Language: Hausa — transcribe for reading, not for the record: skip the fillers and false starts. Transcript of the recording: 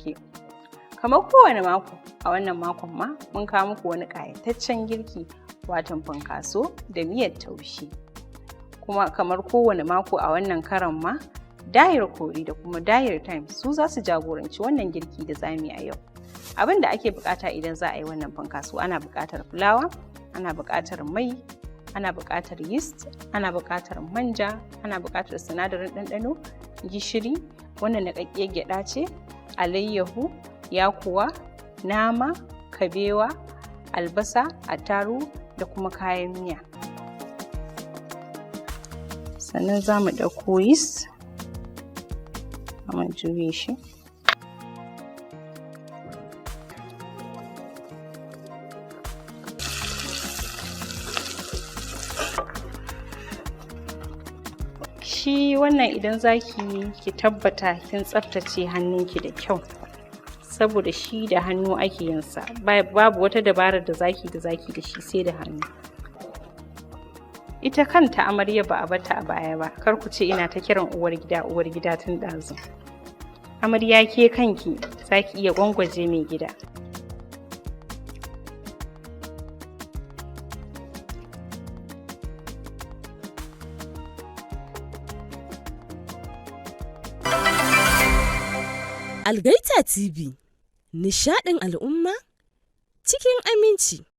gaske. Kamar kowane mako, a wannan makon ma mun kawo muku wani ƙayataccen girki, wato funkaso da miyar taushe. Kuma kamar kowane mako, a wannan karon ma Dahir Curry da kuma Dahir Thyme su za su jagoranci wannan girki da zamu yi a yau. Abin da ake buƙata idan za a yi wannan funkaso: ana buƙatar fulawa, ana buƙatar mai, ana buƙatar yeast, ana buƙatar manja, ana buƙatar sinadarin ɗanɗano, gishiri, wannan niƙaƙƙiyar gyaɗa ce, alayyahu, yakuwa, nama, kabewa, albasa, attarugu da kuma kayan miya. Sannan za mu ɗauko yeast, mu juye shi. Shi wannan idan za ki yi, ki tabbata kin tsaftace hannunki da kyau, saboda shi da hannu ake yin sa. Babu wata dabarar da zaki da shi sai da hannu. Ita kanta amarya ba a bata a baya ba. Kar ku ce ina ta kiran uwar gida, uwar gida tun ɗazu. Amarya, ke kanki zaki iya gwangwaje mai gida. Algaita TV, nishaɗin al'umma cikin aminci.